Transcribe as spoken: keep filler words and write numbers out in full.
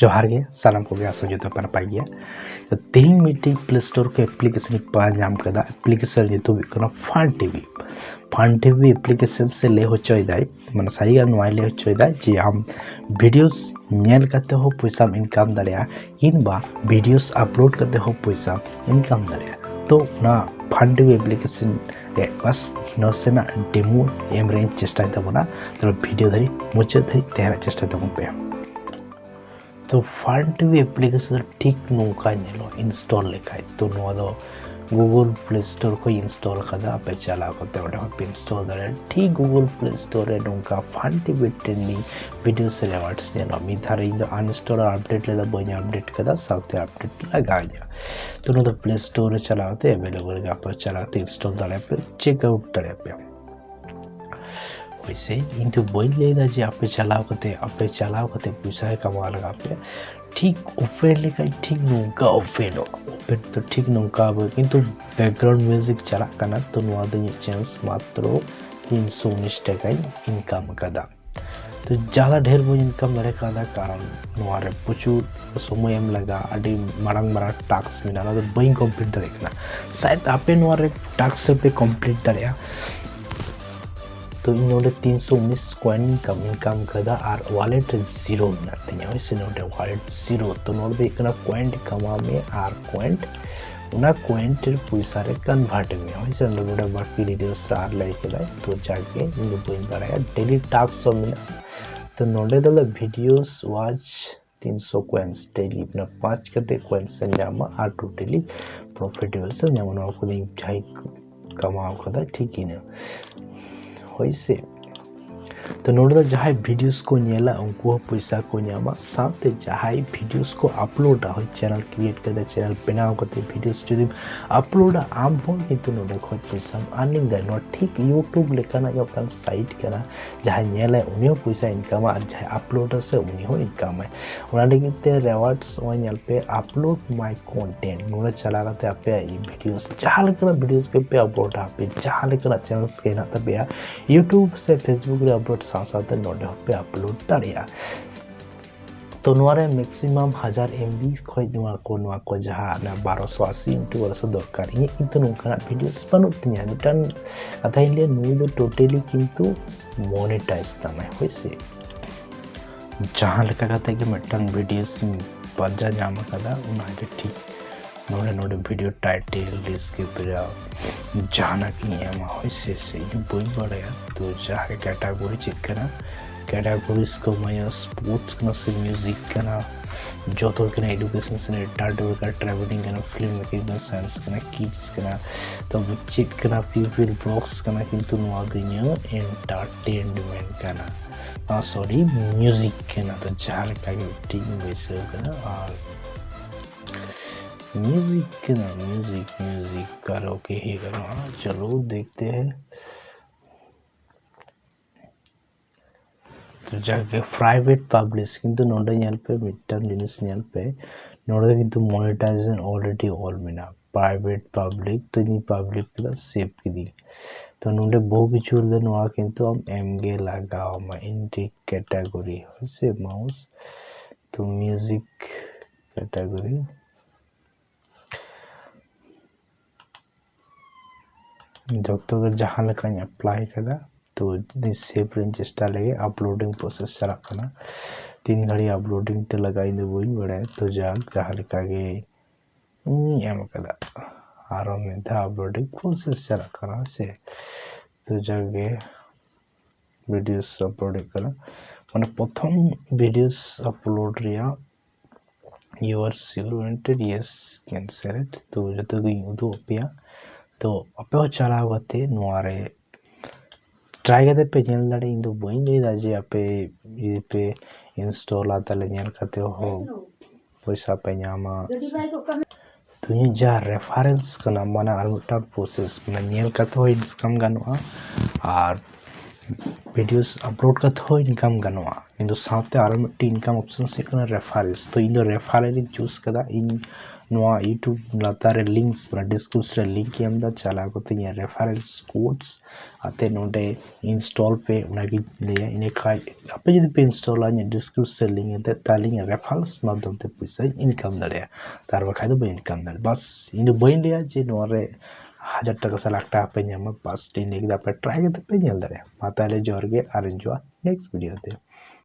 ᱡᱚᱦᱟᱨ ᱜᱮ, ᱥᱟᱱᱟᱢ ᱠᱚᱜᱮ ᱟᱥᱟ ᱡᱚᱛᱚ ᱯᱮ ᱱᱟᱯᱟᱭ ᱜᱮᱭᱟ᱾ ᱛᱚ, ᱛᱮᱦᱮᱧ ᱢᱤᱫᱴᱤᱡ Play Store ᱠᱷᱚᱱ application ᱤᱧ ᱯᱟᱸᱡᱟ ᱧᱟᱢ ᱠᱮᱫᱟ᱾ Application ᱧᱩᱛᱩᱢ ᱦᱩᱭᱩᱜ ᱠᱟᱱᱟ Fun TV᱾ Fun TV application ᱥᱮ ᱞᱟᱹᱭ ᱦᱚᱪᱚᱭᱮᱫᱟᱭ, ᱢᱟᱱᱮ ᱥᱟᱹᱨᱤ ᱜᱮ ᱱᱚᱣᱟᱭ ᱞᱟᱹᱭ ᱦᱚᱪᱚᱭᱮᱫᱟ ᱡᱮ ᱟᱢ videos ᱧᱮᱞ ᱠᱟᱛᱮ ᱦᱚᱸ ᱯᱚᱭᱥᱟᱢ income ᱫᱟᱲᱮᱭᱟᱜᱼᱟ, ᱠᱤᱝᱵᱟ videos upload ᱠᱟᱛᱮ ᱦᱚᱸ ᱯᱚᱭᱥᱟᱢ income ᱫᱟᱲᱮᱭᱟᱜᱼᱟ᱾ ᱛᱚ, ᱚᱱᱟ Fun TV application ᱨᱮ ᱵᱟᱥ ᱱᱟᱥᱮᱱᱟᱜ demo ᱮᱢ ᱨᱮᱧ ᱪᱮᱥᱴᱟᱭ ᱛᱟᱵᱚᱱᱟ᱾ ᱛᱚ, video ᱫᱷᱟᱹᱨᱤᱡ, ᱢᱩᱪᱟᱹᱫ ᱫᱷᱟᱹᱨᱤᱡ ᱛᱟᱦᱮᱸ ᱨᱮᱭᱟᱜ ᱪᱮᱥᱴᱟᱭ ᱛᱟᱵᱚᱱ ᱯᱮ᱾ ᱛᱚ, Fun TV application ᱫᱚ ᱴᱷᱤᱠ ᱱᱚᱝᱠᱟ ᱧᱮᱞᱚᱜᱼᱟ install ᱞᱮᱠᱷᱟᱡ᱾ ᱛᱚ, ᱱᱚᱣᱟ ᱫᱚ Google Play Store ᱠᱷᱚᱱ install ᱠᱟᱫᱟ, ᱟᱯᱮ ᱪᱟᱞᱟᱣ ᱠᱟᱛᱮ ᱚᱸᱰᱮ ᱦᱚᱸ ᱯᱮ install ᱫᱟᱲᱮᱭᱟᱜᱼᱟ᱾ ᱴᱷᱤᱠ Google Play Store ᱨᱮ ᱱᱚᱝᱠᱟ Fun TV trending videos rewards ᱧᱮᱞᱚᱜᱼᱟ᱾ ᱢᱤᱫ ᱫᱷᱟᱣ ᱨᱮ ᱤᱧ ᱫᱚ uninstall ᱟᱨ update ᱞᱮᱫᱟ, ᱵᱟᱹᱧ update ᱠᱟᱫᱟ, ᱥᱟᱶᱛᱮ update ᱞᱟᱜᱟᱣ ᱤᱧᱟᱹ᱾ ᱛᱚ, ᱱᱚᱣᱟ ᱫᱚ Play Store ᱨᱮ ᱪᱟᱞᱟᱣ ᱠᱟᱛᱮ available ᱜᱮ, ᱟᱯᱮ ᱪᱟᱞᱟᱣ ᱠᱟᱛᱮ install ᱫᱟᱲᱮᱭᱟᱜᱼᱟ ᱯᱮ, check out ᱫᱟᱲᱮᱭᱟᱜᱼᱟ ᱯᱮ᱾ ᱦᱳᱭ ᱥᱮ, ᱤᱧ ᱫᱚ ᱵᱟᱹᱧ ᱞᱟᱹᱭᱫᱟ ᱡᱮ ᱟᱯᱮ ᱪᱟᱞᱟᱣ ᱠᱟᱛᱮ, ᱟᱯᱮ ᱪᱟᱞᱟᱣ ᱠᱟᱛᱮ ᱯᱚᱭᱥᱟ ᱠᱟᱢᱟᱣ ᱞᱟᱜᱟᱣ ᱯᱮ᱾ ᱴᱷᱤᱠ open ᱞᱮᱠᱷᱟᱡ ᱴᱷᱤᱠ ᱱᱚᱝᱠᱟ openᱚᱜᱼᱟ᱾ Open ᱫᱚ ᱴᱷᱤᱠ ᱱᱚᱝᱠᱟ ᱟᱵᱚ, ᱠᱤᱱᱛᱩ background music ᱪᱟᱞᱟᱜ ᱠᱟᱱᱟ᱾ ᱛᱚ, ᱱᱚᱣᱟ ᱫᱚ ᱤᱧᱟᱹᱜ chance ᱢᱟᱛᱨᱚ ᱛᱤᱱᱥᱚ ᱩᱱᱤᱥ ᱴᱟᱠᱟᱧ income ᱟᱠᱟᱫᱟ᱾ ᱛᱚ, ᱡᱟᱫᱟ ᱰᱷᱮᱨ ᱵᱟᱹᱧ income ᱫᱟᱲᱮ ᱠᱟᱣᱫᱟ, ᱠᱟᱨᱚᱱ ᱱᱚᱣᱟ ᱨᱮ ᱯᱨᱚᱪᱩᱨ ᱥᱚᱢᱚᱭ ᱮᱢ ᱞᱟᱜᱟᱜᱼᱟ, ᱟᱹᱰᱤ ᱢᱟᱨᱟᱝ ᱢᱟᱨᱟᱝ task ᱢᱮᱱᱟᱜᱼᱟ, ᱚᱱᱟ ᱫᱚ ᱵᱟᱹᱧ complete ᱫᱟᱲᱮᱭᱟᱜ ᱠᱟᱱᱟ᱾ ᱥᱟᱭᱮᱫ ᱟᱯᱮ ᱱᱚᱣᱟ ᱨᱮ task ᱯᱮ complete ᱫᱟᱲᱮᱭᱟᱜᱼᱟ᱾ ᱛᱚ, ᱤᱧ ᱱᱚᱰᱮ ᱛᱤᱱᱥᱚ ᱩᱱᱤᱥ coin income, income ᱠᱟᱫᱟ ᱟᱨ wallet ᱨᱮ zero ᱢᱮᱱᱟᱜ ᱛᱤᱧᱟ᱾ ᱦᱳᱭ ᱥᱮ, ᱱᱚᱰᱮ wallet zero᱾ ᱛᱚ, ᱱᱚᱰᱮ ᱫᱚ ᱦᱩᱭᱩᱜ ᱠᱟᱱᱟ coin ᱠᱟᱢᱟᱣ ᱢᱮ ᱟᱨ coin, ᱚᱱᱟ coin ᱨᱮ ᱯᱚᱭᱥᱟ ᱨᱮ convert ᱢᱮ᱾ ᱦᱳᱭ ᱥᱮ, ᱱᱚᱰᱮ ᱵᱟᱹᱠᱤ details ᱟᱨ ᱞᱟᱹᱭ ᱠᱮᱫᱟᱭ᱾ ᱛᱚ, ᱡᱟᱜᱮ ᱤᱧ ᱫᱚ ᱵᱟᱹᱧ ᱵᱟᱲᱟᱭᱟ, daily task ᱦᱚᱸ ᱢᱮᱱᱟᱜᱼᱟ᱾ ᱛᱚ, ᱱᱚᱰᱮ ᱫᱚ ᱵᱚᱞᱮ videos watch ᱛᱤᱱᱥᱚ coins daily, ᱢᱟᱱᱮ ᱯᱟᱸᱪ ᱠᱟᱛᱮ coins ᱮᱢ ᱧᱟᱢᱟ ᱟᱨ totally profitable ᱮᱢ ᱧᱟᱢᱟ᱾ ᱱᱚᱣᱟ ᱠᱚᱫᱚ ᱤᱧ ᱡᱟᱦᱟᱸᱧ ᱠᱟᱢᱟᱣ ᱠᱟᱫᱟ, ᱴᱷᱤᱠ ᱤᱱᱟᱹ᱾ ᱦᱳᱭ ᱥᱮ᱾ ᱛᱚ, ᱱᱚᱰᱮ ᱫᱚ ᱡᱟᱦᱟᱸᱭ videos ᱠᱚ ᱧᱮᱞᱟ, ᱩᱱᱠᱩ ᱦᱚᱸ ᱯᱚᱭᱥᱟ ᱠᱚ ᱧᱟᱢᱟ, ᱥᱟᱶᱛᱮ ᱡᱟᱦᱟᱸᱭ videos ᱠᱚ uploadᱟ, ᱦᱳᱭ, channel create ᱠᱟᱛᱮ, channel ᱵᱮᱱᱟᱣ ᱠᱟᱛᱮ videos ᱡᱩᱫᱤᱢ uploadᱟ, ᱟᱢ ᱦᱚᱸ ᱠᱤᱱᱛᱩ ᱱᱚᱰᱮ ᱠᱷᱚᱡ ᱯᱚᱭᱥᱟᱢ earning ᱫᱟᱲᱮᱭᱟᱜᱼᱟ᱾ ᱱᱚᱣᱟ ᱴᱷᱤᱠ YouTube ᱞᱮᱠᱟᱱᱟᱜ ᱜᱮ ᱢᱤᱫᱴᱟᱝ site ᱠᱟᱱᱟ, ᱡᱟᱦᱟᱸᱭ ᱧᱮᱞᱟᱭ ᱩᱱᱤ ᱦᱚᱸ ᱯᱚᱭᱥᱟ ᱤᱱᱠᱟᱢᱟ ᱟᱨ ᱡᱟᱦᱟᱸᱭ uploadᱟ ᱥᱮ ᱩᱱᱤ ᱦᱚᱸ ᱤᱱᱠᱟᱢᱟᱭ᱾ ᱚᱱᱟ ᱞᱟᱹᱜᱤᱫ ᱛᱮ rewards ᱱᱚᱜᱼᱚᱭ ᱧᱮᱞ ᱯᱮ, upload my content, ᱱᱚᱰᱮ ᱪᱟᱞᱟᱣ ᱠᱟᱛᱮ ᱟᱯᱮᱭᱟᱜ videos, ᱡᱟᱦᱟᱸ ᱞᱮᱠᱟᱱᱟᱜ videos ᱜᱮᱯᱮ uploadᱟ, ᱟᱯᱮ ᱡᱟᱦᱟᱸ ᱞᱮᱠᱟᱱᱟᱜ channels ᱜᱮ ᱦᱮᱱᱟᱜ ᱛᱟᱯᱮᱭᱟ, YouTube ᱥᱮ Facebook ᱨᱮ upload ᱥᱟᱶ ᱥᱟᱶᱛᱮ ᱱᱚᱰᱮ ᱦᱚᱸᱯᱮ upload ᱫᱟᱲᱮᱭᱟᱜᱼᱟ᱾ ᱛᱚ ᱱᱚᱣᱟ ᱨᱮ ᱢᱮᱠᱥᱤᱢᱟᱢ ᱦᱟᱡᱟᱨ ᱮᱢ ᱵᱤ ᱠᱷᱚᱡ ᱱᱚᱣᱟ ᱠᱚ ᱱᱚᱣᱟ ᱠᱚ ᱡᱟᱦᱟᱸ ᱚᱱᱟ ᱵᱟᱨᱚᱥᱚ ᱟᱥᱤ ᱤᱱᱴᱩ ᱵᱟᱨᱚᱥᱚ ᱫᱚᱨᱠᱟᱨ᱾ ᱤᱧᱟᱹᱜ ᱠᱤᱱᱛᱩ ᱱᱚᱝᱠᱟᱱᱟᱜ ᱵᱷᱤᱰᱤᱭᱳᱥ ᱵᱟᱹᱱᱩᱜ ᱛᱤᱧᱟᱹ᱾ ᱢᱤᱫᱴᱟᱝ ᱠᱟᱛᱷᱟᱧ ᱞᱟᱹᱭᱟ, ᱱᱩᱭ ᱫᱚ ᱴᱳᱴᱟᱞᱤ ᱠᱤᱱᱛᱩ ᱢᱚᱱᱮᱴᱟᱭᱤᱡᱽ ᱛᱟᱢᱟᱭ, ᱦᱳᱭ ᱥᱮ? ᱡᱟᱦᱟᱸ ᱞᱮᱠᱟ ᱠᱟᱛᱮ ᱜᱮ ᱢᱤᱫᱴᱟᱝ ᱵᱷᱤᱰᱤᱭᱳᱥ ᱤᱧ ᱯᱟᱸᱡᱟ ᱧᱟᱢ ᱟᱠᱟᱫᱟ, ᱚᱱᱟ ᱜᱮ ᱴᱷᱤᱠ᱾ ᱱᱚᱰᱮ ᱱᱚᱰᱮ ᱵᱷᱤᱰᱤᱭᱳ ᱴᱟᱭᱴᱮᱞ, ᱰᱤᱥᱠᱨᱤᱯᱥᱚᱱ, ᱡᱟᱦᱟᱱᱟᱜ ᱜᱤᱧ ᱮᱢᱟ, ᱦᱳᱭ ᱥᱮ, ᱥᱮ ᱤᱧ ᱵᱟᱹᱧ ᱵᱟᱲᱟᱭᱟ᱾ ᱛᱚ ᱡᱟᱦᱟᱸ ᱠᱮᱴᱟᱜᱚᱨᱤ ᱪᱮᱫ ᱠᱟᱱᱟ, ᱠᱮᱴᱟᱜᱚᱨᱤᱥ ᱠᱚ ᱮᱢᱟᱭᱟ, ᱥᱯᱳᱨᱴᱥ ᱠᱟᱱᱟ ᱥᱮ ᱢᱤᱭᱩᱡᱤᱠ ᱠᱟᱱᱟ, ᱡᱚᱛᱚ ᱠᱟᱱᱟ, ᱮᱰᱩᱠᱮᱥᱚᱱ ᱥᱮ ᱮᱱᱴᱟᱨᱴᱮᱱᱢᱮᱱᱴ ᱠᱟᱱᱟ, ᱴᱨᱟᱵᱷᱮᱞᱤᱝ ᱠᱟᱱᱟ, ᱯᱷᱤᱞᱢ ᱢᱮᱠᱤᱝ ᱠᱟᱱᱟ, ᱥᱟᱭᱮᱱᱥ ᱠᱟᱱᱟ, ᱠᱤᱰᱥ ᱠᱟᱱᱟ, ᱛᱚ ᱪᱮᱫ ᱠᱟᱱᱟ, ᱯᱤᱯᱤᱞ ᱵᱞᱚᱜᱥ ᱠᱟᱱᱟ, ᱠᱤᱱᱛᱩ ᱱᱚᱣᱟ ᱫᱚ ᱤᱧᱟᱹᱜ ᱮᱱᱴᱟᱨᱴᱮᱱᱢᱮᱱᱴ ᱠᱟᱱᱟ, ᱥᱚᱨᱤ, ᱢᱤᱭᱩᱡᱤᱠ ᱠᱟᱱᱟ᱾ ᱛᱚ ᱡᱟᱦᱟᱸ ᱞᱮᱠᱟ ᱜᱮ ᱢᱤᱫᱴᱤᱡ ᱤᱧ ᱵᱟᱹᱭᱥᱟᱹᱣ ᱠᱟᱫᱟ᱾ ᱟᱨ ᱢᱤᱭᱩᱡᱤᱠ ᱠᱟᱱᱟ, ᱢᱤᱭᱩᱡᱤᱠ, ᱢᱤᱭᱩᱡᱤᱠ ᱠᱟᱨᱟᱳᱠᱮ ᱦᱩᱭ ᱜᱟᱱᱚᱜᱼᱟ᱾ ᱪᱚᱞᱚ ᱫᱮᱠᱷᱛᱮ ᱦᱮᱸ᱾ ᱛᱚ ᱡᱟᱜᱮ ᱯᱨᱟᱭᱵᱷᱮᱴ ᱯᱟᱵᱽᱞᱤᱥ, ᱠᱤᱱᱛᱩ ᱱᱚᱰᱮ ᱧᱮᱞ ᱯᱮ, ᱢᱤᱫᱴᱟᱝ ᱡᱤᱱᱤᱥ ᱧᱮᱞ ᱯᱮ, ᱱᱚᱰᱮ ᱫᱚ ᱠᱤᱱᱛᱩ ᱢᱚᱱᱮᱴᱟᱭᱡᱮᱥᱚᱱ ᱚᱞᱨᱮᱰᱤ ᱚᱞ ᱢᱮᱱᱟᱜᱼᱟ, ᱯᱨᱟᱭᱵᱷᱮᱴ ᱯᱟᱵᱽᱞᱤᱠ᱾ ᱛᱚ ᱤᱧ ᱯᱟᱵᱽᱞᱤᱠ ᱠᱮᱫᱟ, ᱥᱮᱵᱷ ᱠᱤᱫᱤᱧ᱾ ᱛᱚ ᱱᱚᱰᱮ ᱵᱚᱦᱩ ᱠᱤᱪᱷᱩ ᱨᱮᱫᱚ ᱱᱚᱣᱟ ᱠᱤᱱᱛᱩ ᱟᱢ ᱮᱢ ᱜᱮ ᱞᱟᱜᱟᱣ ᱟᱢᱟ, ᱤᱱᱰᱤ ᱠᱮᱴᱟᱜᱚᱨᱤ, ᱦᱳᱭ ᱥᱮ, ᱢᱟᱣᱩᱥ᱾ ᱛᱚ ᱢᱤᱭᱩᱡᱤᱠ ᱠᱮᱴᱟᱜᱚᱨᱤ ᱡᱚᱛᱚ ᱜᱮ ᱡᱟᱦᱟᱸ ᱞᱮᱠᱟᱧ ᱮᱯᱞᱟᱭ ᱠᱟᱫᱟ᱾ ᱛᱚ ᱡᱩᱫᱤ ᱥᱮᱵᱷ ᱨᱮᱧ ᱪᱮᱥᱴᱟ ᱞᱮᱜᱮ, ᱟᱯᱞᱳᱰᱤᱝ ᱯᱨᱚᱥᱮᱥ ᱪᱟᱞᱟᱜ ᱠᱟᱱᱟ᱾ ᱛᱤᱱ ᱜᱷᱟᱹᱲᱤᱡ ᱟᱯᱞᱳᱰᱤᱝ ᱛᱮ ᱞᱟᱜᱟᱜᱼᱟ, ᱤᱧ ᱫᱚ ᱵᱟᱹᱧ ᱵᱟᱲᱟᱭᱟ᱾ ᱛᱚ ᱡᱟᱠ, ᱡᱟᱦᱟᱸ ᱞᱮᱠᱟ ᱜᱮ ᱤᱧ ᱮᱢ ᱠᱟᱫᱟ, ᱟᱨᱚ ᱢᱤᱫ ᱫᱷᱟᱣ ᱟᱯᱞᱳᱰᱤᱝ ᱯᱨᱚᱥᱮᱥ ᱪᱟᱞᱟᱜ ᱠᱟᱱᱟ, ᱦᱳᱭ ᱥᱮ᱾ ᱛᱚ ᱡᱟᱠ ᱜᱮ, ᱵᱷᱤᱰᱤᱭᱳᱥ ᱟᱯᱞᱳᱰ ᱦᱩᱭᱩᱜ ᱠᱟᱱᱟ, ᱢᱟᱱᱮ ᱯᱨᱚᱛᱷᱚᱢ ᱵᱷᱤᱰᱤᱭᱳᱥ ᱟᱯᱞᱳᱰ ᱨᱮᱭᱟᱜ you are sure wanted, yes, cancel it. ᱛᱚ ᱡᱚᱛᱚ ᱜᱤᱧ ᱩᱫᱩᱜ ᱟᱯᱮᱭᱟ᱾ ᱛᱚ ᱟᱯᱮ ᱦᱚᱸ ᱪᱟᱞᱟᱣ ᱠᱟᱛᱮ ᱱᱚᱣᱟ ᱨᱮ ᱴᱨᱟᱭ ᱠᱟᱛᱮ ᱯᱮ ᱧᱮᱞ ᱫᱟᱲᱮᱭᱟᱜᱼᱟ᱾ ᱤᱧ ᱫᱚ ᱵᱟᱹᱧ ᱞᱟᱹᱭᱫᱟ ᱡᱮ ᱟᱯᱮ ᱡᱩᱫᱤ ᱯᱮ ᱤᱱᱥᱴᱚᱞᱟ, ᱛᱟᱦᱞᱮ ᱧᱮᱞ ᱠᱟᱛᱮ ᱦᱚᱸ ᱯᱚᱭᱥᱟ ᱯᱮ ᱧᱟᱢᱟ᱾ ᱛᱚ ᱤᱧᱟᱹᱜ ᱡᱟᱦᱟᱸ ᱨᱮᱯᱷᱟᱨᱮᱱᱥ ᱠᱟᱱᱟ, ᱢᱟᱱᱮ ᱟᱨ ᱢᱤᱫᱴᱟᱝ ᱯᱨᱚᱥᱮᱥ, ᱢᱟᱱᱮ ᱧᱮᱞ ᱠᱟᱛᱮ ᱦᱚᱸ ᱤᱱᱠᱟᱢ ᱜᱟᱱᱚᱜᱼᱟ ᱟᱨ ᱵᱷᱤᱰᱤᱭᱳᱥ ᱟᱯᱞᱳᱰ ᱠᱟᱛᱮ ᱦᱚᱸ ᱤᱱᱠᱟᱢ ᱜᱟᱱᱚᱜᱼᱟ᱾ ᱠᱤᱱᱛᱩ ᱥᱟᱶᱛᱮ ᱟᱨᱚ ᱢᱤᱫᱴᱮᱱ ᱤᱱᱠᱟᱢ ᱚᱯᱥᱚᱱ ᱦᱩᱭᱩᱜ ᱠᱟᱱᱟ ᱨᱮᱯᱷᱟᱨᱮᱱᱥ᱾ ᱛᱚ ᱤᱧ ᱫᱚ ᱨᱮᱯᱷᱟᱨᱮᱱᱥ ᱤᱧ ᱪᱩᱡᱽ ᱠᱟᱫᱟ᱾ ᱤᱧ ᱱᱚᱣᱟ YouTube ᱞᱟᱛᱟᱨ ᱨᱮ links ᱵᱟ description ᱨᱮ link ᱤᱧ ᱮᱢ ᱮᱫᱟ, ᱪᱟᱞᱟᱣ ᱠᱟᱛᱮ ᱤᱧᱟᱹᱜ referral codes ᱟᱛᱮ ᱱᱚᱰᱮ install ᱯᱮ, ᱚᱱᱟᱜᱤᱧ ᱞᱟᱹᱭᱟ᱾ ᱤᱱᱟᱹ ᱠᱷᱟᱡ ᱟᱯᱮ ᱡᱩᱫᱤ ᱯᱮ installᱟ ᱤᱧᱟᱹᱜ description link ᱟᱛᱮ, ᱛᱟᱦᱞᱮ ᱤᱧᱟᱹᱜ referrals ᱢᱟᱫᱽᱫᱷᱚᱢ ᱛᱮ ᱯᱚᱭᱥᱟᱧ income ᱫᱟᱲᱮᱭᱟᱜᱼᱟ, ᱟᱨ ᱵᱟᱠᱷᱟᱡ ᱫᱚ ᱵᱟᱹᱧ income ᱫᱟᱲᱮᱭᱟᱜᱼᱟ᱾ ᱵᱟᱥ, ᱤᱧ ᱫᱚ ᱵᱟᱹᱧ ᱞᱟᱹᱭᱟ ᱡᱮ ᱱᱚᱣᱟ ᱨᱮ ᱦᱟᱡᱟᱨ ᱴᱟᱠᱟ ᱥᱮ ᱞᱟᱠᱷ ᱴᱟᱠᱟ ᱯᱮ ᱧᱟᱢᱟ, ᱵᱟᱥ ᱤᱧ ᱞᱟᱹᱭ ᱠᱮᱫᱟ ᱯᱮ try ᱠᱟᱛᱮ ᱯᱮ ᱧᱮᱞ ᱫᱟᱲᱮᱭᱟᱜᱼᱟ᱾ ᱢᱟ ᱛᱟᱦᱞᱮ ᱡᱚᱦᱟᱨ ᱜᱮ, ᱟᱨ enjoy next video ᱛᱮ᱾